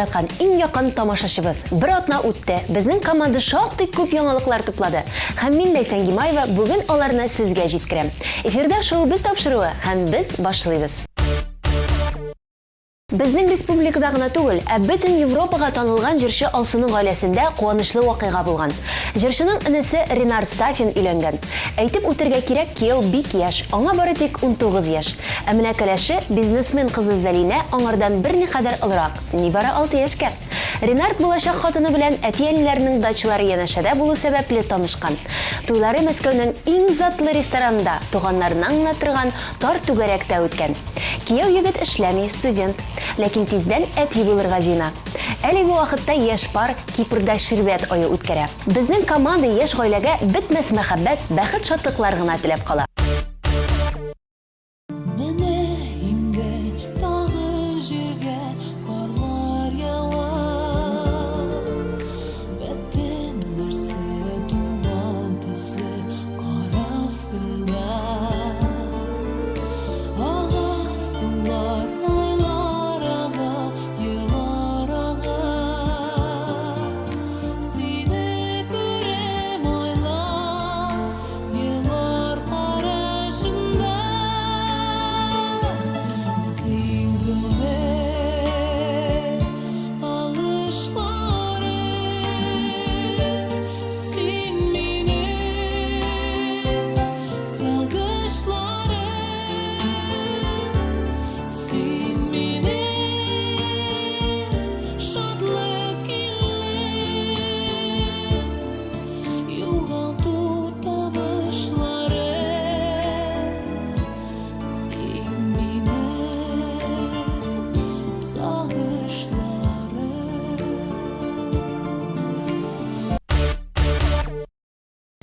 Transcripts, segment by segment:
яраткан, иң якын тамашачыбыз. Бер атна үтте, безнең команда шактый күп яңалыклар туплады. Һәм мин, Ләйсән Гимаева, бүген аларны сезгә җиткерәм. Эфирда шоу Без тапшыруы һәм без башлыйбыз. Безнең республикада гына түгел, ә бөтен Европага танылган җырчы Алсуның гаиләсендә куанычлы вакыйга булган. Җырчының энесе Ренар Сафин өйләнгән. Әйтеп үтергә кирәк, кияү бик яшь, аңа бары тик 19 яшь. Ә менә кәләше, бизнесмен кызы Зәлинә аңардан берникадәр олырак, нибары алты яшькә. Ренард булачак хатыны белән әти-әниләренең дачалары янәшәдә булу сәбәпле танышкан. Туйлары Мәскәүнең иң затлы ресторанында, туганнарыннан гына торган тар түгәрәктә үткән. Кияү егет эшләми, студент. Ләкин тиздән әти булырга җыена. Әлеге вакытта яшь пар Кипрда ширбәт ае үткәрә. Безнең команда яшь гаиләгә бетмәс мәхәббәт, бәхет-шатлыклар гына теләп кала. Менә инде тагын җиргә карлар ява. Бөтен нәрсә туман төсле кар астында. Ага сулар, айлар ага, еллар ага. Сине күрәм айлар, Еллар карашында син гомер агышлары, син минем сагышларым, син минем шатлык илем. Югалту табышлары, син минем сагышларым.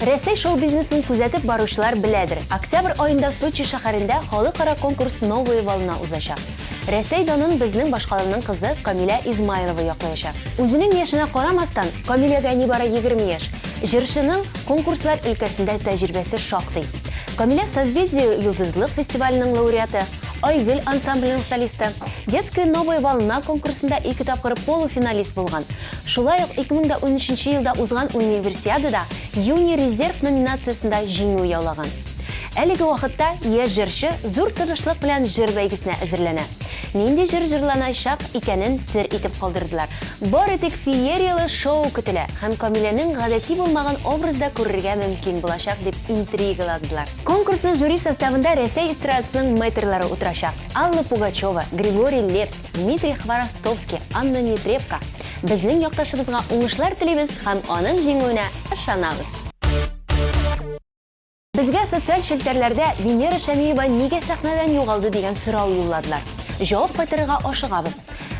Рәсәй шоу-бизнесын күзәтеп баручылар беләдер, октябрь аенда Сочи шәһәрендә халыкара конкурс Новая волна узачак. Рәсәй данын безнең башкаланың кызы Камилә Измайлова яклаячак. Үзенең яшенә карамастан, Камиләгә нибары 20 яшь, җырчының конкурслар өлкәсендә тәҗрибәсе шактый. Камилә Созвездие-Йолдызлык фестиваленең лауреаты, Айгөл ансамбленең солисты, Детская новая волна конкурсында ике тапкыр полуфиналист булган. Шулай ук 2013 елда узган Универсиадада Юный резерв номинациясендә җиңү яулаган. Әлеге вакытта яшь җырчы зур тырышлык белән җыр бәйгесенә әзерләнә. Нинди җыр җырланачак икәнен сер итеп калдырдылар. Бары тик феерияле шоу көтелә һәм Камиләнең гадәти булмаган образда күрергә мөмкин булачак, дип интригаладылар. Конкурсның жюри составында Рәсәй эстрадасының мэтрлары утырачак, Алла Пугачева, Григорий Лепс, Дмитрий Хворостовский, Анна Нетребко. Безнең якташыбызга уңышлар телибез һәм аның җиңүенә ышанабыз! Безгә социаль челтәрләрдә Венера Шәмиева нигә сәхнәдән югалды дигән сорау юлладылар. Җавап кайтарырга ашыгабыз.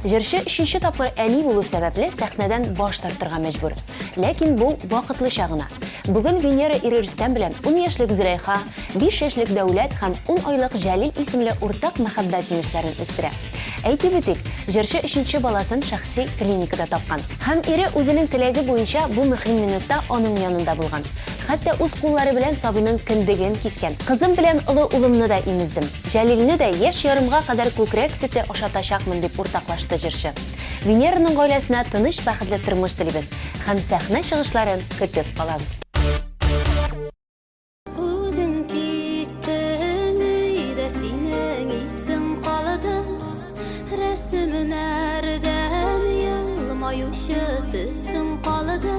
Җырчы өченче тапкыр әни булу сәбәпле сәхнәдән баш тартырга мәҗбүр. Ләкин бу вакытлыча гына. Бүген Венера ире Рөстәм белән ун яшьлек Зөләйха, биш яшьлек Дәүләт һәм ун айлык Җәлил исемле уртак мәхәббәт җимешләрен үстерә. Әйтеп үтик, җырчы өченче баласын шәхси клиникада тапкан. Һәм ире үзенең теләге буенча бу мөһим минутта аның янында булган. Хәтта үз куллары белән сабыйның кендеген кискән. Кызым белән олы улымны да имездем. Җәлилне дә яшь ярымга кадәр күкрәк сөте ашатачакмын, дип уртаклашты җырчы. Венераның гаиләсенә тыныч, бәхетле тормыш телибез һәм сәхнә чыгышларын көтеп калабыз. Үзең киттең өйдә синең исең калды Рәсемнәрдән елмаючы төсең калды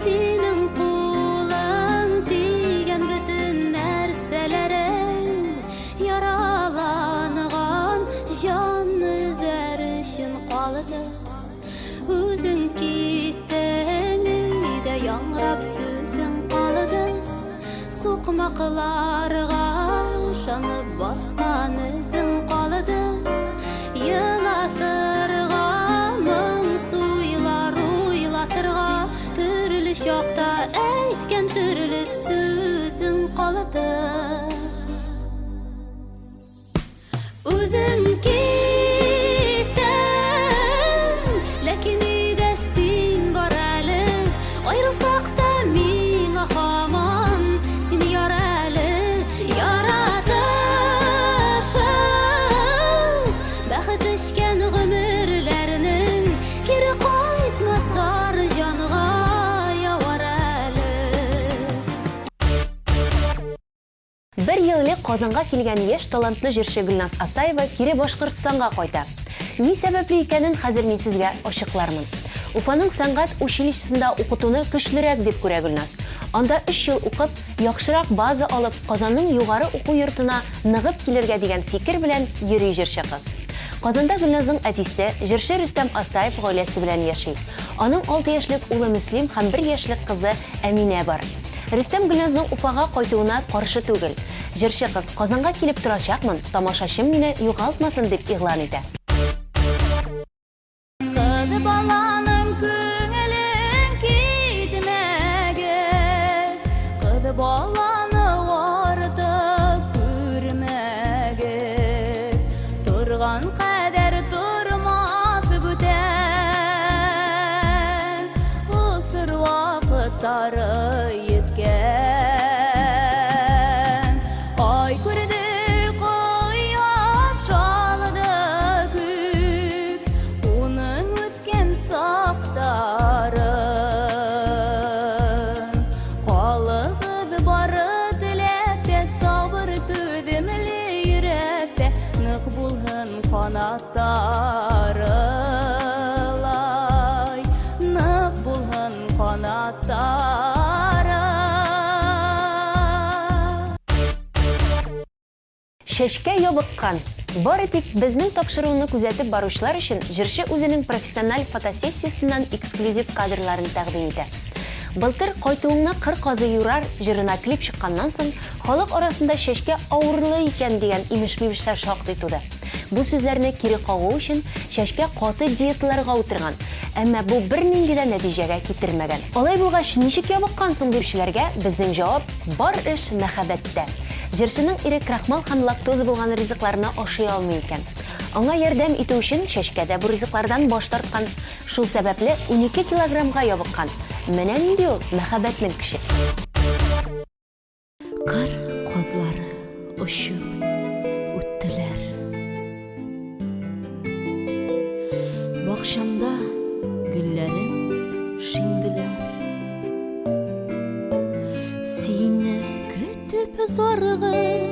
Синең кулың тигән бөтен нәрсәләрең Яраланган җанны өзәр өчен калды Үзең киттең өйдә яңгырап сүзең калды Сукмакларга ышанып баскан эзең калды. Елатырга, моңсу уйлар уйлатырга, төрле чакта әйткән төрле сүзең калды. Үзең киттең, ләкин өйдә син бар әле. Аерылсак та миңа һаман син яр әле. Яратышып, бәхет эчкән. Казанга килгән яшь талантлы җырчы Гөлназ Асаева кире Башкортстанга кайта. Ни сәбәпле икәнен хәзер мин сезгә ачыклармын. Уфаның сәнгать училищесында укытуны көчлерәк дип күрә Гөлназ. Анда өч ел укып, яхшырак база алып, Казанның югары уку йортына ныгып килергә дигән фикер белән йөри җырчы кыз. Казанда Гөлназның әтисе, җырчы Рөстәм Асаев гаиләсе белән яши. Аның алты яшьлек улы Мөслим һәм бер яшьлек кызы Әминә бар. Рөстәм Гөлназның Уфага кайтуына каршы түгел. Җырчы кыз, Казанга килеп торачакмын, тамашачым мине югалтмасын, дип игълан итә. Кыз баланың күңелен китмәгез, Кыз баланы артык күрмәгез. Торган кадәр тормас бүтән, Осыр вакытлары йиткән. Ай күрде, кояш алды күк, Уның үткән сактарын. Калыгыз бары теләктә, сабыр түземле йөрәктә, Нык булһын канатлары лай, Нык булһын канатлары. Чәчкә ябыккан. Бары тик безнең тапшыруны күзәтеп баручылар өчен җырчы үзенең профессиональ фотосессиясеннән эксклюзив кадрларын тәкъдим итә. Былтыр Кайтуыңны кыр казы юрар җырына клип чыкканнан соң, халык арасында Чәчкә авырлы икән дигән имеш-мимешләр шактый туды. Бу сүзләрне кире кагу өчен Чәчкә каты диеталарга утырган, әмма бу бернинди дә нәтиҗәгә китермәгән. Алай булгач, ничек ябыккан соң диючеләргә безнең җавап, бар эш мәхәббәттә. Җырчының ире крахмал һәм лактоза булган ризыкларны ашый алмый икән. Аңа ярдәм итү өчен Чәчкә дә бу ризыклардан баш тарткан. Шул сәбәпле 12 килограммга ябыккан. Менә нинди ул мәхәббәтнең көче! Кыр казлары очып үттеләр. Бакчамда гөлләрем шиңделәр. Сине көтеп зарыгып,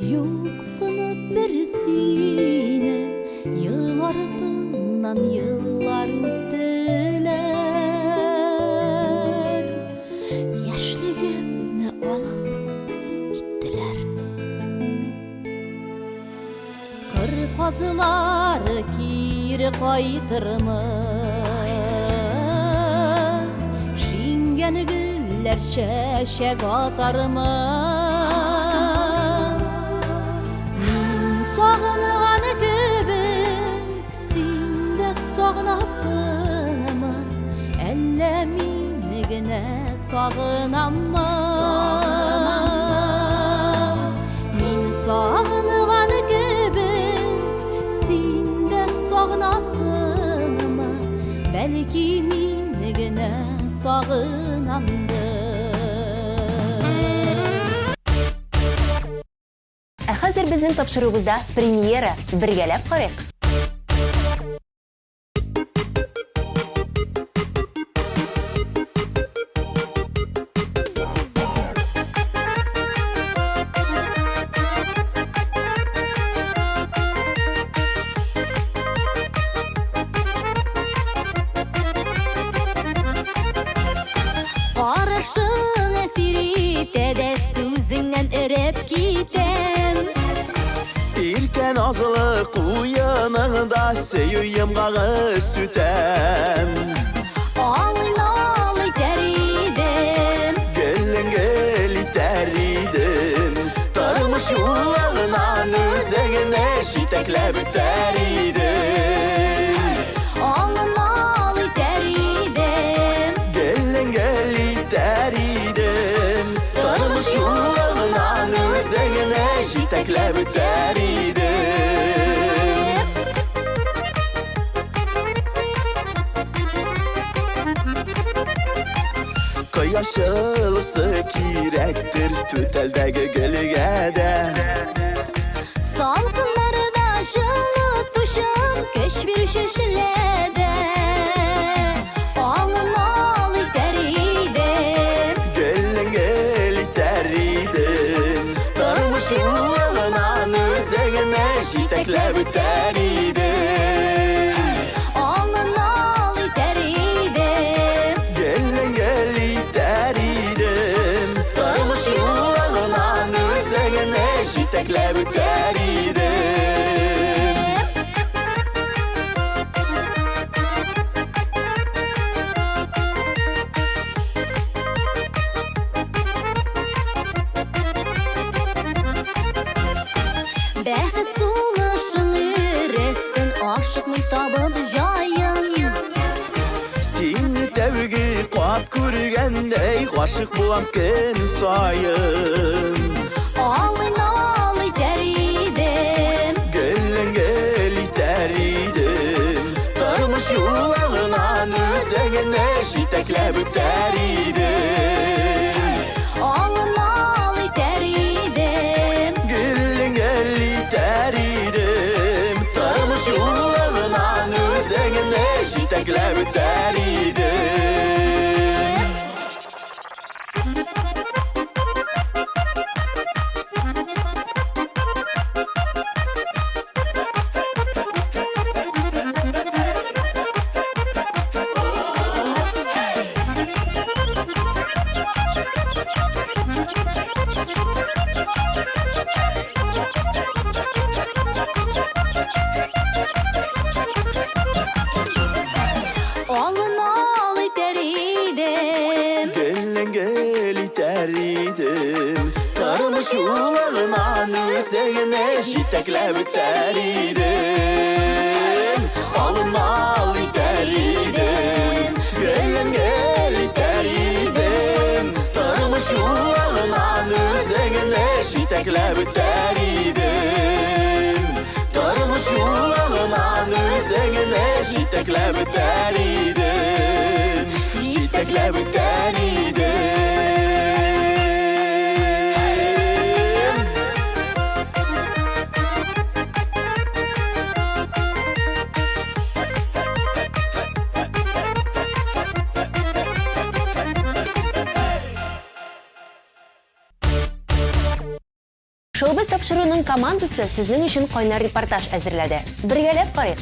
юксынып бер сине, ел артыннан еллар үттеләр. Яшьлегемне алып киттеләр. Кыр казлары кире кайтырмы? Шиңгән гөлләр чәчәк атармы? Мин сагынган кебек, син дә сагынасыңмы? Әллә мин генә сагынаммы? Мин сагынган кебек, син дә сагынасыңмы? Бәлки мин генә сагынамдыр. Ә хәзер безнең тапшыруыбызда премьера, бергәләп карыйк. Карашың әсир итә дә сүзеңнән эреп китәм. Иркә назлы куеныңда сөю йомгагы сүтәм. Алый налый итәр идем. Гөлен гөл итәр идем. Тормыш юлыннан үзеңне җитәкләп үтәр идем. Алый налый итәр идем. Гөлен гөл итәр идем. Тормыш юлыннан үзеңне җитәкләп үтәр идем. Кояш җылысы кирәктер түтәлдәге гөлгә дә. Салкыннарда җылытучым, көч бирүче челләдә. Алын ал итәр идем. Гөлен гөл итәр идем. Тормыш юлыннан җитәкләп үтәр идем. Алын ал итәр идем. Гел-гел итәр идем. Тормыш юлыннан үзеңне җитәкләп үтәр идем. Бәхет сулышың өресен, ашыкмый табып җаен. Сине тәүге кат күргәндәй гашык булам көн саен. Алын ал итәр идем. Гел-гел итәр идем. Тормыш юлыннан үзеңне җитәкләп үтәр идем. Алын ал итәр идем. Гел-гел итәр идем. Тормыш юлыннан үзеңне җитәкләп үтәр идем. Алын ал итәр идем. Гел-гел итәр идем. Тормыш юлыннан үзеңне җитәкләп үтәр идем. Алын ал итәр идем. Гел-гел итәр идем. Тормыш юлыннан үзеңне җитәкләп үтәр идем. Тормыш юлыннан үзеңне җитәкләп үтәр идем. Җитәкләп үтәр идем. Шоубиз тапшыруының командасы сезнең өчен кайнар репортаж әзерләде. Бергәләп карыйк.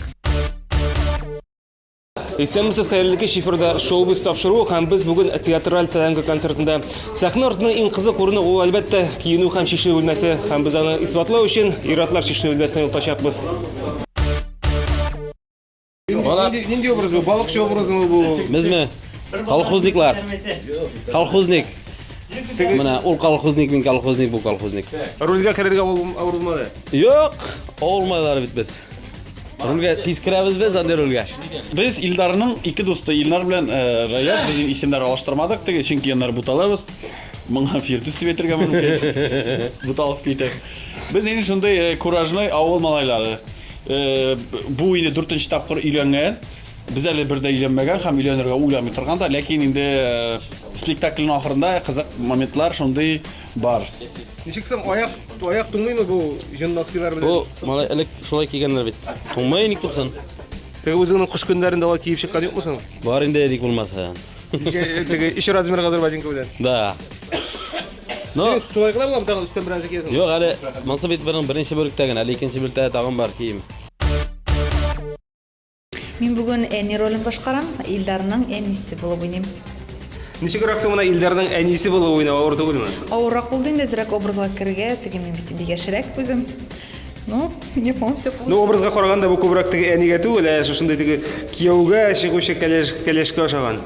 Исәнмесез, хәерле кич, эфирда шоу-биз тапшыруы һәм без бүген театраль солянка концертында. Сәхнә артының иң кызык урыны ул, әлбәттә, киенү һәм чишенү бүлмәсе. Һәм без аны исбатлау өчен ир-атлар чишенү бүлмәсенә юл тотачакбыз. Нинди образ бу? Балыкчы образымы бу? Безме? Колхозниклар. Колхозник. Менә ул колхозник, мин колхозник, бу колхозник. Рульгә керергә авыр булмады. Юк, авырмайлар бит без. Рульгә тиз керәбез без, андый рульгә. Без Илдарның ике дусты Илнар белән Раяз, без исемнәр алыштырмадык теге, чөнки аннары буталабыз. Моңа Фирдүс дип әйтергә мөмкин. Буталып китә. Без инде шундый куражный авыл малайлары. Бу инде дүртенче тапкыр өйләнгән. Без әле бер дә өйләнмәгән һәм өйләнергә уйламый торган да, ләкин инде спектакльнең ахырында кызык моментлар шундый бар. Ничек соң аяк аяк туңмыймы бу җон носкилар белән? Бу малай элек шулай кигәннәр бит. Туңмый ник туксын? Теге үзеңнең кыш көннәрендә алай киеп чыккан юкмы соң? Бар инде ник булмаса. Теге өч размер хәзер ботинка белән. Да. Но шулай гына буламы тагын өстән бераз киясең? Юк, әле монсы бит бернең беренче бүлектә генә, әле икенче бүлектә тагын бар кием. Мин бүген әни ролен башкарам, Илдарның әнисе булып уйныйм. Ничегрәк соң менә Илдарның әнисе булып уйнау авыр түгелме? Авыррак булды инде, әзрәк образга керергә, теге мин бит инде яшьрәк үзем. Ну, мне, по-моему, все Ну, образга караганда бу күбрәк теге әнигә түгел, ә шушындый теге кияүгә чыгучы кәләш кәләшкә ошаган.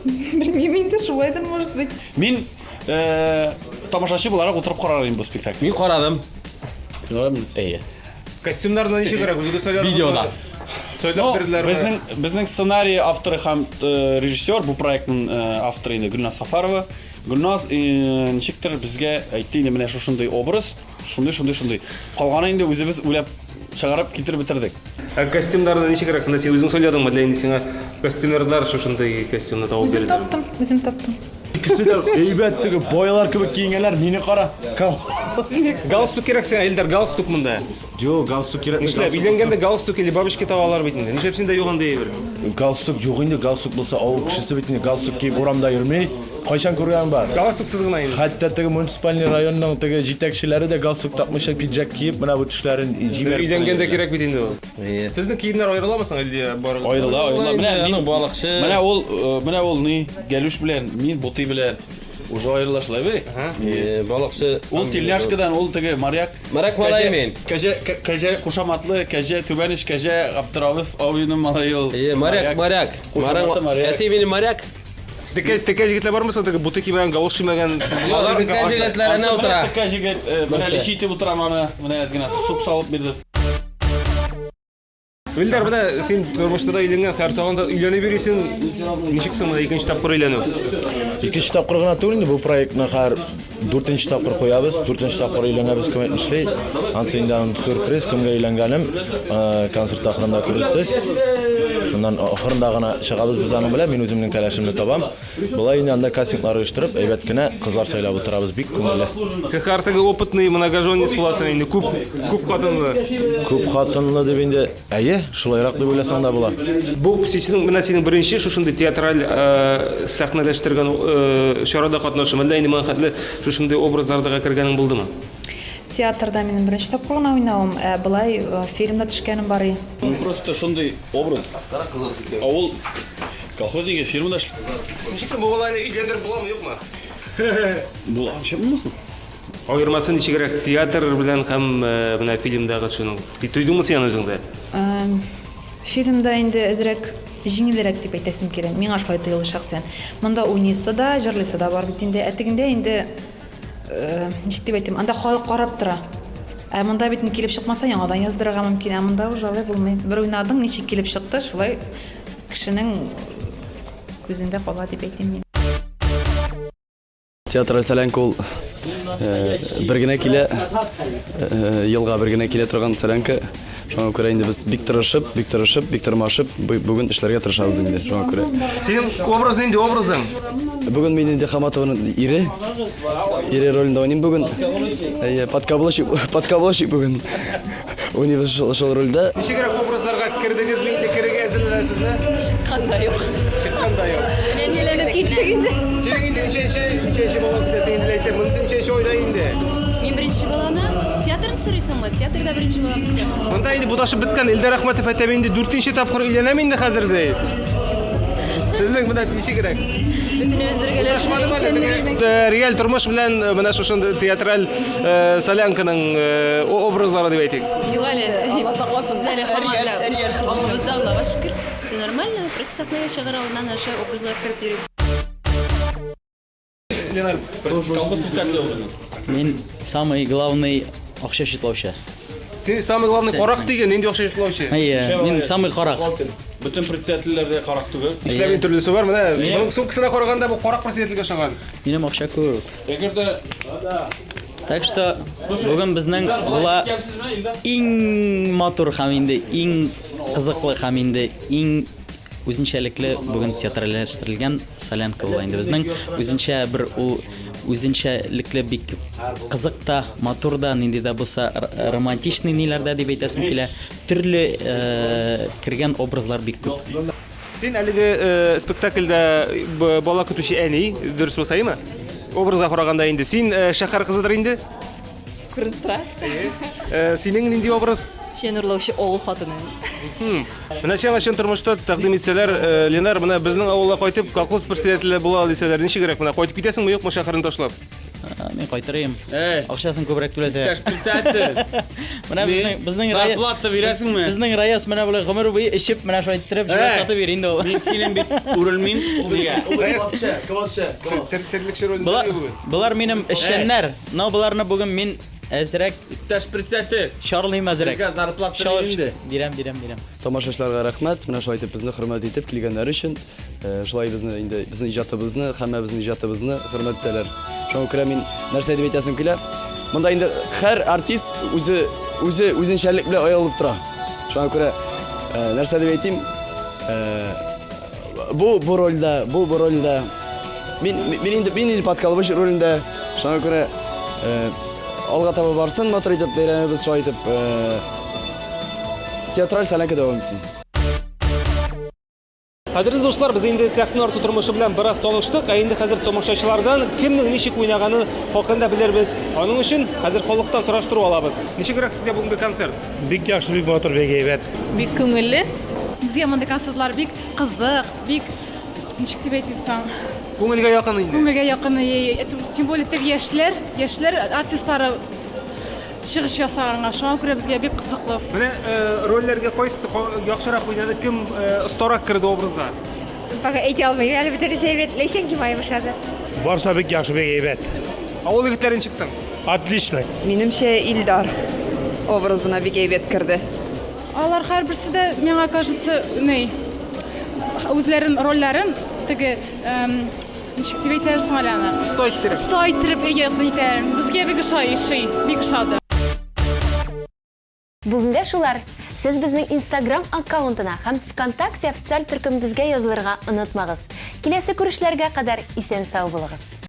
Белмим инде, шулайдыр, может быть. Мин тамашачы буларак утырып карар идем бу спектакль. Мин карадым. Карадым. Әйе. Костюмнарны ничегрәк үзегез сайладыгызмы? Видеода. Сайлап бирделәрме? Безнең безнең сценарий авторы һәм режиссер бу проектның авторы инде Гөлназ Сафарова. Гөлназ ничектер безгә әйтте инде менә шушындый образ, шундый шундый шундый. Калганы инде үзебез уйлап чыгарып китереп бетердек. Ә костюмнарны ничегрәк? Менә син үзең сайладыңмы, әллә инде сиңа костюмерлар шушындый костюмны табып Үзем бирделәрме? таптым, үзем таптым. Икесе дә әйбәт теге байлар кебек киенгәннәр, мине кара. Колхозник. Галстук кирәк сиңа, Илдар, галстук монда. Юк, галстук кирәкми. Нишләп? Өйләнгәндә галстук или бабочки тагалар бит инде. Нишләп синдә юк андый әйбер? Галстук юк инде, галстук булса авыл кешесе бит инде галстук киеп урамда йөрми. Кайчан күргәнең бар? Галстуксыз гына инде. Хәтта теге муниципальный районның теге җитәкчеләре дә галстук такмыйча пиджак киеп, менә бу тешләрен җибәреп. Өйләнгәндә кирәк бит инде ул. Сезнең киемнәр аерыламы соң әллә барыгыз? Аерыла, аерыла. Менә мин балыкчы. Менә ул, менә ул ни, галюш белән, мин бутый белән. Уже аерыла шулай бит? Балыкчы. Ул тельняшкадан, ул теге моряк. Моряк малае мин. Кәҗә, кәҗә кушаматлы, кәҗә түбәнеш кәҗә Габдравыф абыйның малае ул. Моряк, моряк. Кушаматы моряк. Әти минем моряк. Текә, текә җегетләр бармы соң? Теге буты кимәгән, галош кимәгән. Алар текә җегетләр әнә утыра. Текә җегет, менә лечи итеп утыра аны, менә әз генә суп салып бирде. Илдар, менә син тормышта да өйләнгән, хәер тагын да өйләнеп йөрисең. Ничек соң менә икенче тапкыр өйләнү? Икенче тапкыр гына түгел инде бу проектны хәер дүртенче тапкыр куябыз, дүртенче тапкыр өйләнәбез кем әйтмешли. Ансы инде аның сюрприз, кемгә өйләнгәнем, концерт ахырында күрерсез. Шуннан ахырында гына чыгабыз без аның белән, мин үземнең кәләшемне табам. Болай инде анда кастинглар оештырып, әйбәт кенә кызлар сайлап утырабыз, бик күңелле. Син хәер опытный многоженец буласың инде, күп күп хатынлы. Күп хатынлы дип инде, әйе, шулайрак дип уйласаң да була. Бу синең менә синең беренче шушындый театраль сәхнәләштергән чарада катнашу, әллә инде моңа хәтле шушындый образларда кергәнең булдымы? Театрда минем беренче тапкыр гына уйнавым, ә болай фильмда төшкәнем бар. Ну просто шундый образ. Авыл колхознигы фирмада эшли. Ничек соң бу баланы өйләндереп буламы, юкмы? Була, ничек булмасын? Аермасы ничегрәк театр белән һәм менә фильмдагы шуның? Тойдыңмы син аны үзеңдә? Фильмда инде әзрәк җиңелрәк дип әйтәсем килә. Миңа шулай тоелды шәхсән. Монда уйныйсы да, җырлыйсы да бар бит инде. Ә тегендә инде ничек дип әйтим, анда халык карап тора. Ә монда бит килеп чыкмаса, яңадан яздырырга мөмкин. Ә монда уже алай булмый. Бер уйнадың, ничек килеп чыкты, шулай кешенең күзендә кала дип әйтим мин. Театр солянка ул бер генә килә, елга бер генә килә торган солянка. Шуңа күрә инде без бик тырышып, бик тырышып, бик тырмашып бүген эшләргә тырышабыз инде. Шуңа күрә. Синең образ нинди образың? Бүген мин инде Хаматованың ире. Ире ролендә уйныйм бүген. Әйе, подкаблучик, подкаблучик бүген. Уйныйбыз шул, шул рольдә. Ничегрәк образларга кердегезме инде, керергә әзерләнәсезме? Чыккан да юк. Чыккан да юк. Әйләнеп киттек инде. Синең инде ничәнче, ничәнче бала көтәсең инде, Ләйсән? Монысы ничәнче айда инде? Мин беренче баланы театрны сорыйсыңмы? Театрда беренче балам көтәм. Монда инде буташып беткән Илдар Әхмәтов әйтә, мин инде дүртенче тапкыр өйләнәм инде хәзер ди. Сезнең менә ничегрәк? Бөтенебез бергәләшеп Реаль тормыш белән менә шушындый театраль солянканың образлары дип әйтик. Юк әле. Алла сакласын. Без әле һаман да үз аңыбызда, Аллага шөкер. Все нормально, просто сәхнәгә чыгар алдыннан ошо образга кереп йөрибез. Ленар, колхоз председателе булдың. Мин самый главный акча чутлаучы. Син самый главный карак диген, нинди акча чутлаучы? Әйе, мин самый карак. Бөтен председательләр дә карак түгел. Эшләмин төрлесе бар, менә моның сумкасына караганда бу карак председательгә ошаган. Минем акча күп. Әгәр дә Так что бүген безнең була иң матур һәм инде иң кызыклы һәм инде иң үзенчәлекле бүген театральләштерелгән солянка була инде безнең. Үзенчә бер ул үзенчәлекле бик кызык та, матур да, нинди дә булса романтичный ниләр дә дип әйтәсем килә. Төрле кергән образлар бик күп. Син әлеге спектакльдә бала көтүче әни, дөрес булса, әйеме? Образга караганда инде. Син шәһәр кызыдыр инде? Күренеп тора. Синең нинди образ? Чән урлаучы авыл хатыны. Менә сиңа чын тормышта тәкъдим итсәләр, Ленар, менә безнең авылга кайтып колхоз председателе була дисәләр, ничегрәк менә кайтып китәсеңме, юкмы шәһәрне ташлап? Мин кайтырыйм. Акчасын күбрәк түләсә. Иптәш председатель. Менә безнең безнең Зарплата бирәсеңме? Безнең Раяз менә болай гомер буе эчеп, менә шулай иттереп җиләк сатып йөри инде ул. Мин синең бит үрелмим. Нигә? Квасчы, квасчы, Терлекче ролендә бүген. Болар минем эшчәннәр. Но боларны бүген мин әзрәк Иптәш председатель. Чарлыйм әзрәк. Безгә зарплата бир инде. Бирәм, бирәм, бирәм. Тамашачыларга рәхмәт, менә шулай итеп безне хөрмәт итеп килгәннәре өчен. Шулай безне инде безнең иҗатыбызны, һәммәбезнең иҗатыбызны хөрмәт итәләр. Шуңа күрә мин нәрсә дип әйтәсем килә? Монда инде һәр артист үзе үзе үзенчәлек белән аерылып тора. Шуңа күрә нәрсә дип әйтим? Бу бу рольдә, бу бу рольдә. Мин мин инде мин инде подкалбыч ролендә. Шуңа күрә Алга таба барсын, матур итеп бәйрәмебез шулай итеп театраль солянка дәвам итсен. Кадерле дуслар, без инде сәхнә арты тормышы белән бераз таныштык, ә инде хәзер тамашачылардан кемнең ничек уйнаганы хакында белербез. Аның өчен хәзер халыктан сораштыру алабыз. Ничегрәк сезгә бүгенге концерт? Бик яхшы, бик матур, бик әйбәт. Бик күңелле. Безгә мондый концертлар бик кызык, бик ничек дип әйтим соң? Күңелгә якын инде. Күңелгә якын, тем более теге яшьләр, яшьләр артистлары чыгыш ясаганга, шуңа күрә безгә бик кызыклы. Менә рольләргә кайсысы яхшырак уйнады, кем остарак керде образга? Пока әйтә алмыйм, әле бөтенесе әйбәт. Ләйсән Гимаева ошады. Барса бик яхшы, бик әйбәт. Авыл егетләре ничек соң? Отлично. Минемчә, Илдар образына бик әйбәт керде. Алар һәрберсе дә, миңа кажется, ни, үзләрен рольләрен теге Ничек дип әйтәләр соң әле аны? Оста иттереп. Оста иттереп әйтәләр. Безгә бик ошый, ошый, бик ошады. Бүгенгә шулар. Сез безнең Instagram аккаунтына һәм ВКонтакте официаль төркемебезгә язылырга онытмагыз. Киләсе күрешләргә кадәр исән-сау булыгыз.